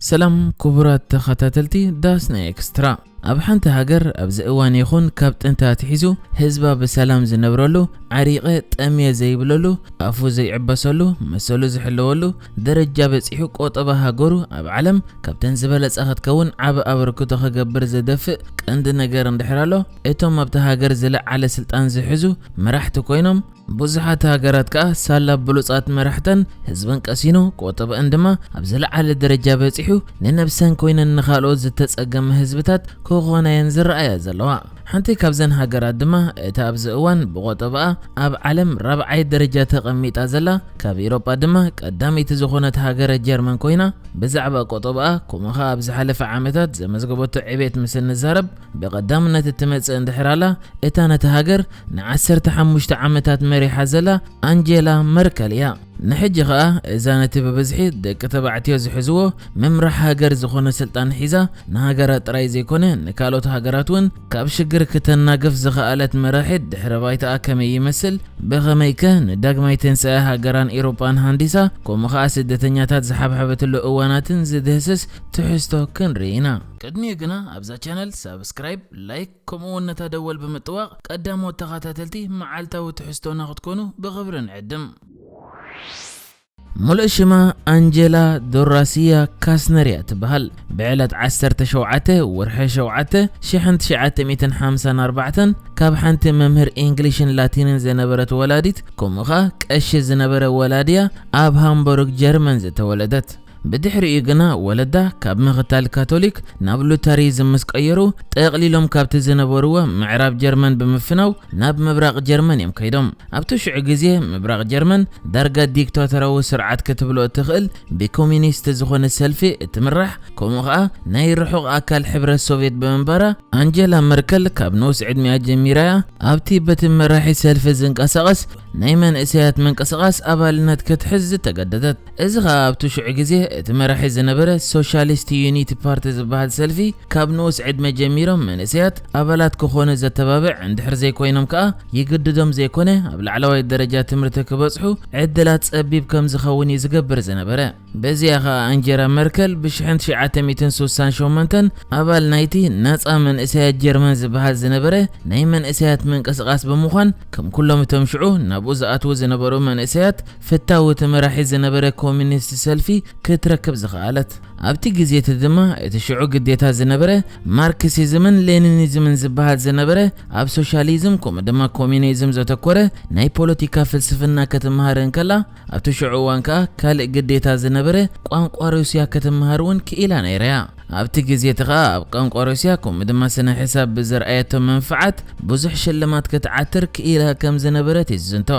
ሰላም ክቡራት ተኸታተልቲ ዳስና ኤክስትራ። ኣብ ሓንቲ ሃገር ኣብዚ እዋን ይኹን ካብ ጥንቲ ኣትሒዙ ህዝባ ብሰላም ዝነብረሉ፣ ዓሪቐ ጠምየ ዘይብለሉ፣ ኣፉ ዘይዕበሰሉ፣ መሰሉ ዝሕለወሉ ደረጃ በጺሑ፣ ቆጠባ ሃገሩ ኣብ ዓለም ካብተን ዝበለጸ ክትከውን ዓቢ ኣበርክቶ ክገብር ዝደፍእ ቀንዲ ነገር እንድሕር ኣሎ፣ እቶም ኣብቲ ሃገር ዝለዓለ ስልጣን ዝሕዙ መራሕቲ ኮይኖም፣ ብዙሓት ሃገራት ከኣ ሳላ ብሉጻት መራሕተን ህዝበን ቀሲኑ፣ ቆጠበአን ድማ ኣብ ዝለዓለ ደረጃ በጺሑ፣ ንነብሰን ኮይነን ንኻልኦት ዝተጸገመ ህዝብታት ክኾናየን ዝረኣያ ዘለዋ። ሓንቲ ካብዘን ሃገራት ድማ እታ ኣብዚ እዋን ብቆጠበኣ ኣብ ዓለም ራብዓይ ደረጃ ተቐሚጣ ዘላ፣ ካብ ኤውሮጳ ድማ ቀዳመይቲ ዝኾነት ሃገረ ጀርመን ኮይና፣ ብዛዕባ ቆጠበኣ፣ ከምኡ ኸኣ ኣብ ዝሓለፈ ዓመታት ዘመዝገበቶ ዕቤት ምስ እንዛረብ፣ ብቐዳምነት እትመጽእ እንድሕር ኣላ፣ እታ ነታ ሃገር ንዓሰርተ ሓሙሽተ ዓመታት መሪሓ ዘላ ኣንጀላ መርከል እያ። ንሕጂ ኸኣ እዛ ነቲ ብብዝሒ ደቂ ተባዕትዮ ዝሕዝዎ ምምራሕ ሃገር ዝኾነ ስልጣን ሒዛ፣ ንሃገራ ጥራይ ዘይኮነ ንካልኦት ሃገራት እውን ካብ ሽግር ክተናግፍ ዝኸኣለት መራሒት ድሕረ ባይታኣ ከመይ ይመስል፣ ብኸመይከ ንዳግማይ ትንሳኤ ሃገራን ኤውሮጳን ሃንዲሳ፣ ከምኡ ኸኣ ስደተኛታት ዝሓብሓበትሉ እዋናትን ዝድህስስ ትሕዝቶ ክንርኢ ኢና። ቅድሚኡ ግና ኣብዛ ቻነል ሳብስክራይብ፣ ላይክ፣ ከምኡ እውን ነታ ደወል ብምጥዋቕ ቀዳሞት ተኸታተልቲ መዓልታዊ ትሕዝቶና ክትኮኑ ብኽብሪ ንዕድም። ሙሉእ ሽማ ኣንጀላ ዶራሲያ ካስነር እያ ትበሃል። ብዕለት ዓሰርተ ሸውዓተ ወርሒ ሸውዓተ ሽሕን ትሽዓተ ሚእትን ሓምሳን ኣርባዕተን ካብ ሓንቲ መምህር ኢንግሊሽን ላቲንን ዝነበረት ወላዲት፣ ከምኡ ኸኣ ቀሺ ዝነበረ ወላዲያ ኣብ ሃምቡርግ ጀርመን ዝተወለደት። ብድሕሪኡ ግና ወለዳ ካብ ምኽታል ካቶሊክ ናብ ሉተሪዝም ምስ ቀየሩ፣ ጠቕሊሎም ካብቲ ዝነበርዎ ምዕራብ ጀርመን ብምፍናው ናብ ምብራቕ ጀርመን እዮም ከይዶም። ኣብቲ ሽዑ ግዜ ምብራቕ ጀርመን ዳርጋ ዲክታቶራዊ ስርዓት ክትብሎ እትኽእል ብኮሚኒስት ዝኾነ ሰልፊ እትምራሕ፣ ከምኡ ኸኣ ናይ ርሑቕ ኣካል ሕብረት ሶቭየት ብምንባራ፣ ኣንጀላ መርከል ካብ ንኡስ ዕድሚኣ ጀሚራ እያ ኣብቲ በቲ መራሒ ሰልፊ ዝንቀሳቐስ ናይ መንእሰያት ምንቅስቓስ ኣባልነት ክትሕዝ ዝተገደደት። እዚ ኸኣ ኣብቲ ሽዑ ግዜ እቲ መራሒ ዝነበረ ሶሻሊስት ዩኒቲ ፓርቲ ዝበሃል ሰልፊ፣ ካብ ንኡስ ዕድመ ጀሚሮም መንእሰያት ኣባላት ክኾኑ ዘተባብዕ እንድሕር ዘይኮይኖም ከኣ ይግድዶም ዘይኮነ፣ ኣብ ላዕለዋይ ደረጃ ትምህርቲ ክበጽሑ ዕድላት ጸቢብ ከም ዝኸውን እዩ ዝገብር ዝነበረ። በዚኣ ኸኣ ኣንጀላ መርከል ብሽሕን ትሽዓተ ሚእትን ስሳን ሸሞንተን ኣባል ናይቲ ናጻ መንእሰያት ጀርመን ዝበሃል ዝነበረ ናይ መንእሰያት ምንቅስቓስ ብምዃን፣ ከም ኩሎም እቶም ሽዑ ናብኡ ዝኣትዉ ዝነበሩ መንእሰያት፣ ፍታዊ እቲ መራሒ ዝነበረ ኮሚኒስት ሰልፊ ክትረክብ ዝኸኣለት። ኣብቲ ግዜ እቲ ድማ እቲ ሽዑ ግዴታ ዝነበረ ማርክሲዝምን ሌኒኒዝምን ዝበሃል ዝነበረ፣ ኣብ ሶሻሊዝም ከምኡ ድማ ኮሚኒዝም ዘተኮረ ናይ ፖለቲካ ፍልስፍና ክትመሃር እንከላ፣ ኣብቲ ሽዑ እዋን ከኣ ካልእ ግዴታ ዝነበረ ቋንቋ ሩስያ ክትመሃር እውን ክኢላ ነይራ እያ። ኣብቲ ግዜ እቲ ከኣ ኣብ ቋንቋ ሩስያ ከምኡ ድማ ስነ ሕሳብ ብዘርኣየቶ መንፍዓት ብዙሕ ሽልማት ክትዓትር ክኢላ ከም ዝነበረት እዩ ዝዝንቶ።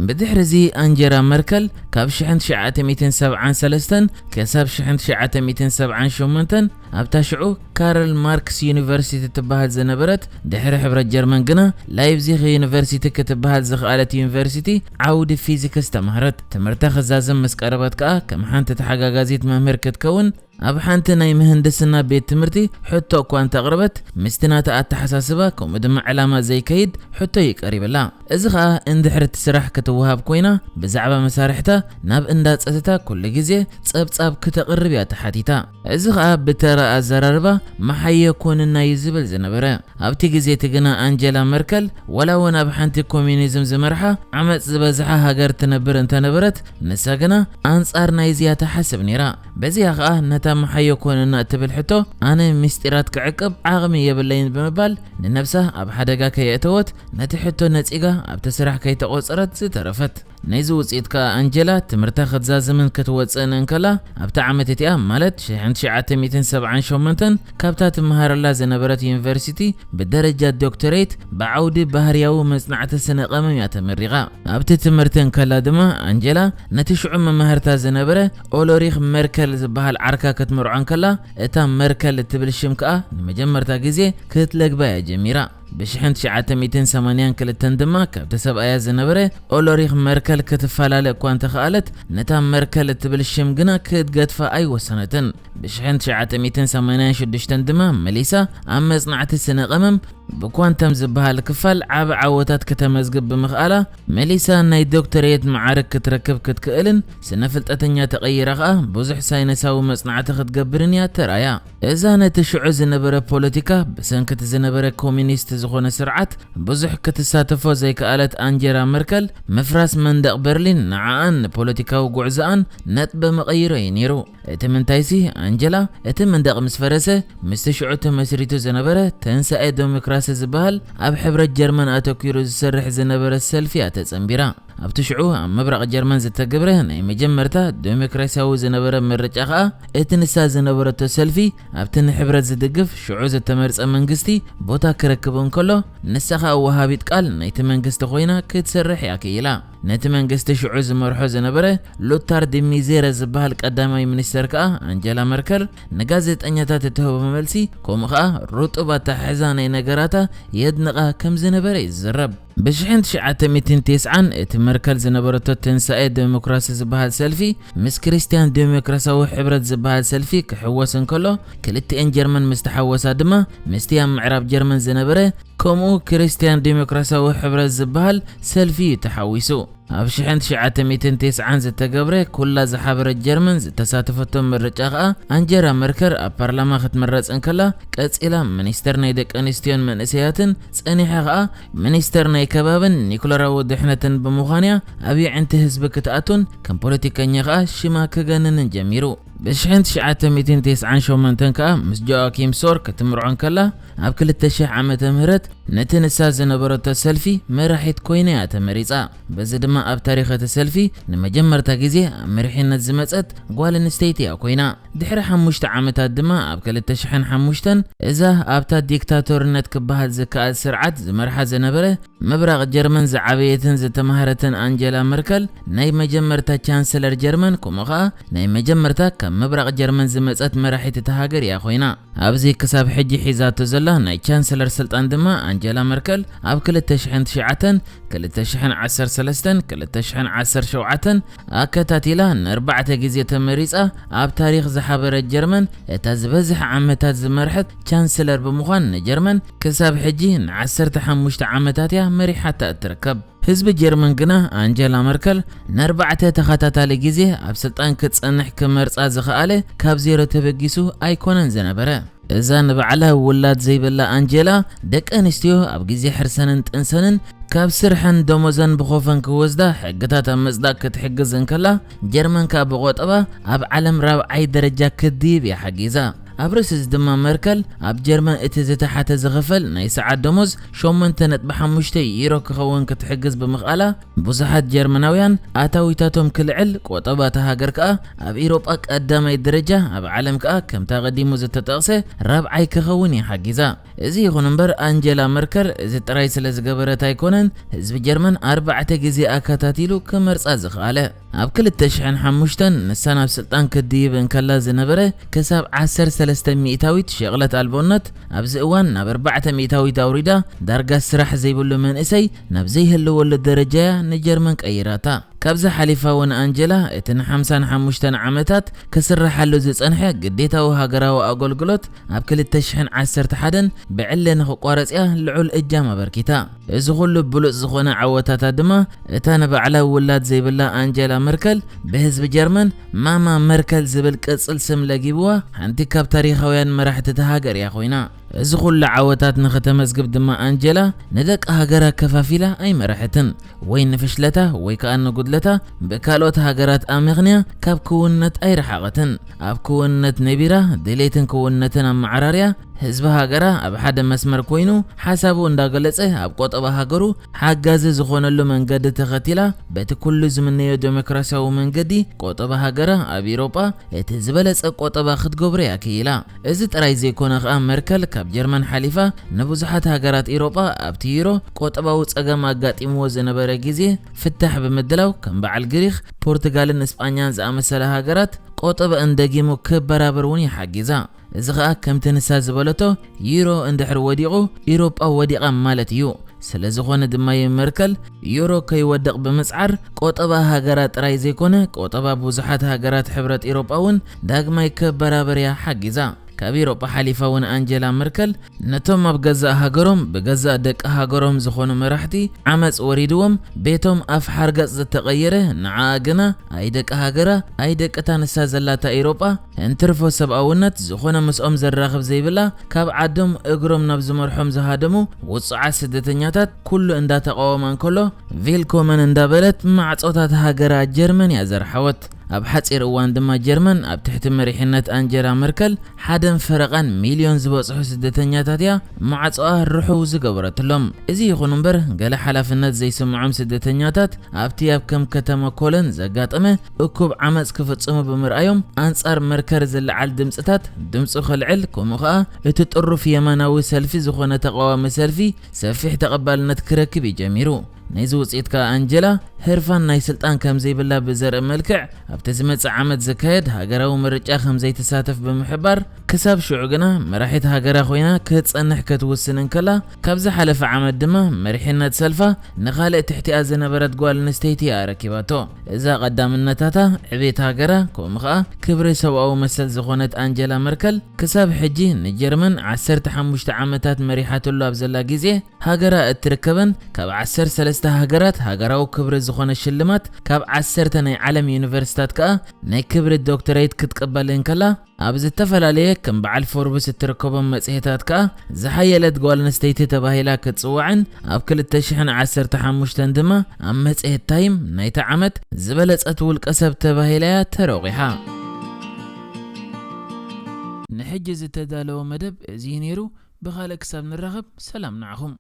ብድሕሪ እዚ ኣንጀላ መርከል ካብ ሽሕን ትሽዓተ ሚእትን ሰብዓን ሰለስተን ክሳብ ሽሕን ትሽዓተ ሚእትን ሰብዓን ሸሞንተን ኣብታ ሽዑ ካርል ማርክስ ዩኒቨርሲቲ ትበሃል ዝነበረት፣ ድሕሪ ሕብረት ጀርመን ግና ላይፕዚግ ዩኒቨርሲቲ ክትበሃል ዝኸኣለት ዩኒቨርሲቲ ዓውዲ ፊዚክስ ተማህረት። ትምህርታ ክዛዝም ምስ ቀረበት ከኣ ከም ሓንቲ ተሓጋጋዚት መምህር ክትከውን ኣብ ሓንቲ ናይ ምህንድስና ቤት ትምህርቲ ሕቶ እኳ እንተቕረበት፣ ምስቲ ናታ ኣተሓሳስባ ከምኡ ድማ ዕላማ ዘይከይድ ሕቶ እዩ ቀሪብላ። እዚ ኸኣ እንድሕር እቲ ስራሕ ክትወሃብ ኮይና፣ ብዛዕባ መሳርሕታ ናብ እንዳ ጸጥታ ኩሉ ግዜ ጸብጻብ ክተቕርብ እያ ተሓቲታ። እዚ ኸኣ ብተራ ኣዘራርባ መሓየኮንና እዩ ዝብል ዝነበረ። ኣብቲ ግዜ እቲ ግና ኣንጀላ መርከል፣ ዋላ እውን ኣብ ሓንቲ ኮሚኒዝም ዝመርሓ ዓመጽ ዝበዝሓ ሃገር ትነብር እንተነበረት፣ ንሳ ግና ኣንጻር ናይዚኣ ትሓስብ ነይራ። በዚኣ ኸኣ ነታ መሓየኮንና እትብል ሕቶ፣ ኣነ ምስጢራት ክዕቅብ ዓቕሚ የብለይን ብምባል፣ ንነብሳ ኣብ ሓደጋ ከየእተወት፣ ነቲ ሕቶ ነጺጋ ኣብቲ ስራሕ ከይተቖጸረት ዝተረፈት። ናይዚ ውጽኢት ከኣ ኣንጀላ ትምህርታ ክትዛዝምን ክትወጽእን እንከላ፣ ኣብታ ዓመት እቲኣ ማለት ሽሕን ትሽዓተ ሚእትን ሰብዓን ሸሞንተን ካብታ ትመሃረላ ዝነበረት ዩኒቨርሲቲ ብደረጃ ዶክተሬት ብዓውዲ ባህርያዊ መጽናዕቲ ስነ ቀመም እያ ተመሪቓ። ኣብቲ ትምህርቲ እንከላ ድማ ኣንጀላ ነቲ ሽዑ መማህርታ ዝነበረ ኦሎሪኽ መርከል ዝበሃል ዓርካ ክትምርዖ እንከላ፣ እታ መርከል እትብል ሽም ከኣ ንመጀመርታ ግዜ ክትለግባ እያ ጀሚራ። ብሽሕን ትሽዓተ ሚእትን ሰማንያን ክልተን ድማ ካብቲ ሰብኣያ ዝነበረ ኦሎሪኽ መርከል ክትፈላለ እኳ እንተኸኣለት፣ ነታ መርከል እትብል ሽም ግና ክትገድፋ ኣይወሰነትን። ብሽሕን ትሽዓተ ሚእትን ሰማንያን ሽዱሽተን ድማ መሊሳ ኣብ መጽናዕቲ ስነ ቀመም ብኳንተም ዝበሃል ክፋል ዓቢ ዓወታት ከተመዝግብ ብምኽኣላ፣ መሊሳ ናይ ዶክተሬት መዓርግ ክትረክብ ክትክእልን፣ ስነ ፍልጠተኛ ተቐይራ ኸኣ ብዙሕ ሳይነሳዊ መጽናዕቲ ክትገብርን እያ ተራእያ። እዛ ነቲ ሽዑ ዝነበረ ፖለቲካ ብሰንኪ እቲ ዝነበረ ኮሚኒስት ዝኾነ ስርዓት ብዙሕ ክትሳተፎ ዘይከኣለት ኣንጀላ መርከል፣ ምፍራስ መንደቕ በርሊን ንዓኣን ንፖለቲካዊ ጉዕዞኣን ነጥበ መቐይሮ እዩ ነይሩ። እቲ ምንታይሲ፣ ኣንጀላ፣ እቲ መንደቕ ምስ ፈረሰ፣ ምስቲ ሽዑ ተመስሪቱ ዝነበረ ተንሳኤ ዴሞክራሲ ዝበሃል ኣብ ሕብረት ጀርመን ኣተኲሩ ዝሰርሕ ዝነበረ ሰልፊ እያ ተጸንቢራ። ኣብቲ ሽዑ ኣብ ምብራቕ ጀርመን ዝተገብረ ናይ መጀመርታ ዴሞክራሲያዊ ዝነበረ ምርጫ ኸኣ፣ እቲ ንሳ ዝነበረቶ ሰልፊ ኣብቲ ንሕብረት ዝድግፍ ሽዑ ዝተመርጸ መንግስቲ ቦታ ክረክብ እንከሎ፣ ንሳ ኸኣ ወሃቢት ቃል ናይቲ መንግስቲ ኮይና ክትሰርሕ እያ ክኢላ። ነቲ መንግስቲ ሽዑ ዝመርሖ ዝነበረ ሉታር ዲ ሚዜረ ዝበሃል ቀዳማይ ሚኒስተር ከኣ፣ ኣንጀላ መርከል ንጋዜጠኛታት እትህቦ መልሲ፣ ከምኡ ኸኣ ርጡብ ኣተሓሕዛ ናይ ነገራታ የድንቓ ከም ዝነበረ እዩ ዝዝረብ። ብሽሕን ትሽዓተ ሚእትን ተስዓን እቲ መርከል ዝነበረቶ ትንሳኤ ዴሞክራሲ ዝበሃል ሰልፊ ምስ ክርስትያን ዴሞክራሲያዊ ሕብረት ዝበሃል ሰልፊ ክሕወስ እንከሎ፣ ክልቲኤን ጀርመን ምስ ተሓወሳ ድማ ምስቲ ኣብ ምዕራብ ጀርመን ዝነበረ ከምኡ ክርስትያን ዴሞክራሲያዊ ሕብረት ዝበሃል ሰልፊ እዩ ተሓዊሱ። ኣብ ሽሕን ትሽዓተ ሚእትን ተስዓን ዝተገብረ ኩላ ዝሓበረት ጀርመን ዝተሳተፈቶ ምርጫ ኸኣ፣ ኣንጀላ መርከል ኣብ ፓርላማ ክትምረጽ እንከላ፣ ቀጺላ ሚኒስተር ናይ ደቂ ኣንስትዮን መንእሰያትን፣ ጸኒሓ ኸኣ ሚኒስተር ናይ ከባብን ኒኩለራዊ ድሕነትን ብምዃንያ ኣብ የዕንቲ ህዝቢ ክትኣቱን ከም ፖለቲከኛ ኸኣ ሽማ ክገንንን ጀሚሩ። ብሽሕን ትሽዓተ ሚእትን ተስዓን ሸሞንተን ከኣ ምስ ጆኣኪም ሶር ክትምርዖ እንከላ፣ ኣብ ክልተ ሽሕ ዓመተ ምህረት ነቲ ንሳ ዝነበረቶ ሰልፊ መራሒት ኮይና እያ ተመሪጻ። በዚ ድማ ኣብ ታሪኽ እቲ ሰልፊ ንመጀመርታ ግዜ ኣብ መሪሕነት ዝመጸት ጓል ኣንስተይቲ እያ ኮይና። ድሕሪ ሓሙሽተ ዓመታት ድማ ኣብ ክልተ ሽሕን ሓሙሽተን እዛ ኣብታ ዲክታቶርነት ክበሃል ዝከኣል ስርዓት ዝመርሓ ዝነበረ ምብራቕ ጀርመን ዝዓበየትን ዝተማህረትን ኣንጀላ መርከል ናይ መጀመርታ ቻንስለር ጀርመን፣ ከምኡ ኸኣ ናይ መጀመርታ ካብ ምብራቕ ጀርመን ዝመጸት መራሒት እታ ሃገር እያ ኮይና። ኣብዚ ክሳብ ሕጂ ሒዛቶ ዘላ ናይ ቻንስለር ስልጣን ድማ ኣንጀላ መርከል ኣብ ክልተ ሽሕን ትሽዓተን፣ ክልተ ሽሕን ዓሰርተ ሰለስተን፣ ክልተ ሽሕን ዓሰርተ ሸውዓተን ኣከታቲላ ንኣርባዕተ ግዜ ተመሪጻ ኣብ ታሪኽ ዝሓበረት ጀርመን እታ ዝበዝሕ ዓመታት ዝመርሐት ቻንስለር ብምዃን ንጀርመን ክሳብ ሕጂ ንዓሰርተ ሓሙሽተ ዓመታት እያ መሪሓታ እትርከብ። ህዝቢ ጀርመን ግና ኣንጀላ መርከል ንኣርባዕተ ተኸታታሊ ግዜ ኣብ ስልጣን ክትጸንሕ ክመርጻ ዝኸኣለ ካብ ዜሮ ተበጊሱ ኣይኮነን ዝነበረ። እዛ ንባዕላ ውላድ ዘይብላ ኣንጀላ፣ ደቂ ኣንስትዮ ኣብ ግዜ ሕርሰንን ጥንሰንን ካብ ስርሐን ደሞዘን ብኾፈን ክወስዳ ሕግታት ኣብ ምጽዳቕ ክትሕግዝ እንከላ፣ ጀርመን ከኣ ብቆጠባ ኣብ ዓለም ራብዓይ ደረጃ ክትድይብ እያ ሓጊዛ። ኣብ ርእሲ እዚ ድማ መርከል ኣብ ጀርመን እቲ ዝተሓተ ዝኽፈል ናይ ሰዓት ደሞዝ ሸሞንተ ነጥቢ ሓሙሽተ ዩሮ ክኸውን ክትሕግዝ ብምኽኣላ፣ ብዙሓት ጀርመናውያን ኣታዊታቶም ክልዕል፣ ቆጠባ እታ ሃገር ከኣ ኣብ ኢሮጳ ቀዳማይ ደረጃ፣ ኣብ ዓለም ከኣ ከምታ ቀዲሙ ዝተጠቕሰ ራብዓይ ክኸውን እያ ሓጊዛ። እዚ ይኹን እምበር ኣንጀላ መርከል እዚ ጥራይ ስለ ዝገበረት ኣይኮነን ህዝቢ ጀርመን ኣርባዕተ ግዜ ኣከታቲሉ ክመርጻ ዝኸኣለ። ኣብ ክልተ ሽሕን ሓሙሽተን ንሳ ናብ ስልጣን ክትድይብ እንከላ ዝነበረ ክሳብ ዓሰርተ ሰለስተ ሚእታዊት ሸቕለት ኣልቦነት ኣብዚ እዋን ናብ ኣርባዕተ ሚእታዊት ኣውሪዳ ዳርጋ ስራሕ ዘይብሉ መንእሰይ ናብ ዘይህልወሉ ደረጃ እያ ንጀርመን ቀይራታ። ካብዚ ሓሊፋ እውን ኣንጀላ እቲ ንሓምሳን ሓሙሽተን ዓመታት ክስርሓሉ ዝጸንሐ ግዴታዊ ሃገራዊ ኣገልግሎት ኣብ ክልተ ሽሕን ዓሰርተ ሓደን ብዕሊ ንኽቋረጽ እያ ልዑል እጃም ኣበርኪታ። እዚ ኩሉ ብሉጽ ዝኾነ ዓወታታ ድማ እታ ንባዕላ ውላድ ዘይብላ ኣንጀላ መርከል ብህዝቢ ጀርመን ማማ መርከል ዝብል ቅጽል ስም ለጊብዋ ሓንቲ ካብ ታሪኻውያን መራሕቲ እታ ሃገር እያ ኮይና። እዚ ኩሉ ዓወታት ንኽተመዝግብ ድማ ኣንጀላ ንደቂ ሃገራ ከፋፊላ ኣይመረሐትን። ወይ ንፍሽለታ ወይ ከኣ ንጉድለታ ብካልኦት ሃገራት ኣመኽንያ ካብ ክውንነት ኣይረሓቐትን። ኣብ ክውንነት ነቢራ ድሌትን ክውንነትን ኣመዓራርያ ህዝቢ ሃገራ ኣብ ሓደ መስመር ኮይኑ ሓሳቡ እንዳገለጸ ኣብ ቆጠባ ሃገሩ ሓጋዚ ዝኾነሉ መንገዲ ተኸቲላ በቲ ኩሉ ዝምነዮ ዴሞክራሲያዊ መንገዲ ቆጠባ ሃገራ ኣብ ኢሮጳ እቲ ዝበለጸ ቆጠባ ክትገብሮ እያ ክኢላ። እዚ ጥራይ ዘይኮነ ከኣ መርከል ካብ ጀርመን ሓሊፋ ንብዙሓት ሃገራት ኢሮጳ ኣብቲ ዩሮ ቆጠባዊ ጸገም ኣጋጢምዎ ዝነበረ ግዜ ፍታሕ ብምድላው ከም በዓል ግሪኽ፣ ፖርቱጋልን እስጳኛን ዝኣመሰላ ሃገራት ቆጠበኣን ደጊሙ ክበራበር እውን ይሓጊዛ። እዚ ኸኣ ከምቲ ንሳ ዝበለቶ ዩሮ እንድሕር ወዲቑ ኢሮጳ ወዲቓ ማለት እዩ። ስለ ዝኾነ ድማ እዩ መርከል ዩሮ ከይወድቕ ብምጽዓር ቆጠባ ሃገራ ጥራይ ዘይኮነ ቆጠባ ብዙሓት ሃገራት ሕብረት ኢሮጳ እውን ዳግማይ ክበራበር እያ ሓጊዛ። ካብ ኤሮጳ ሓሊፋ እውን ኣንጀላ መርከል ነቶም ኣብ ገዛእ ሃገሮም ብገዛእ ደቂ ሃገሮም ዝኾኑ መራሕቲ ዓመጽ ወሪድዎም ቤቶም ኣፍ ሓርገጽ ዝተቐየረ፣ ንዓኣ ግና ኣይ ደቂ ሃገራ ኣይ ደቂ እታ ንሳ ዘላታ ኤሮጳ እንትርፎ ሰብኣውነት ዝኾነ ምስኦም ዘራኽብ ዘይብላ ካብ ዓዶም እግሮም ናብ ዝመርሖም ዝሃደሙ ውጹዓት ስደተኛታት ኩሉ እንዳተቃወማ እንከሎ ቪልኮመን እንዳበለት ማዕጾታት ሃገራ ጀርመን እያ ዘርሓወት። ኣብ ሓጺር እዋን ድማ ጀርመን ኣብ ትሕቲ መሪሕነት ኣንጀላ መርከል ሓደን ፈረቓን ሚልዮን ዝበጽሑ ስደተኛታት እያ ማዕጾኣ ርሑው ዝገበረትሎም። እዚ ይኹን እምበር ገለ ሓላፍነት ዘይስምዖም ስደተኛታት ኣብቲ ኣብ ከም ከተማ ኮለን ዘጋጠመ እኩብ ዓመጽ ክፍጽሙ ብምርኣዮም ኣንጻር መርከል ዝለዓል ድምጽታት ድምጹ ከልዕል ከምኡ ኸኣ እቲ ጥሩፍ የማናዊ ሰልፊ ዝኾነ ተቃዋሚ ሰልፊ ሰፊሕ ተቐባልነት ክረክብ እዩ ጀሚሩ። ናይዚ ውጽኢት ከኣ ኣንጀላ ህርፋን ናይ ስልጣን ከም ዘይብላ ብዘርኢ መልክዕ ኣብቲ ዝመጽእ ዓመት ዝካየድ ሃገራዊ ምርጫ ከም ዘይትሳተፍ ብምሕባር ክሳብ ሽዑ ግና መራሒት ሃገራ ኮይና ክትጸንሕ ክትውስን እንከላ ካብ ዝሓለፈ ዓመት ድማ መሪሕነት ሰልፋ ንኻልእ ትሕቲኣ ዝነበረት ጓል ኣንስተይቲ እያ ኣረኪባቶ። እዛ ቀዳምነታታ ዕቤት ሃገራ ከምኡ ኸኣ ክብሪ ሰብኣዊ መሰል ዝኾነት ኣንጀላ መርከል ክሳብ ሕጂ ንጀርመን ዓሰርተ ሓሙሽተ ዓመታት መሪሓትሉ ኣብ ዘላ ግዜ ሃገራ እትርከበን ካብ ዓሰርተ ሰለስተ ሃገራት ሃገራዊ ክብሪ ዝኾነ ሽልማት ካብ ዓሰርተ ናይ ዓለም ዩኒቨርሲታት ከኣ ናይ ክብሪ ዶክተሬት ክትቅበል እንከላ ኣብ ዝተፈላለየ ከም በዓል ፎርብስ እትርከቦም መጽሔታት ከኣ ዝሓየለት ጓል ኣንስተይቲ ተባሂላ ክትጽዋዕን ኣብ ክልተ ሽሕን ዓሰርተ ሓሙሽተን ድማ ኣብ መጽሔት ታይም ናይቲ ዓመት ዝበለጸት ውልቀ ሰብ ተባሂላ እያ ተረቑሓ። ንሕጂ ዝተዳለወ መደብ እዚ እዩ ነይሩ። ብኻልእ ክሳብ ንራኸብ ሰላም ንዓኹም።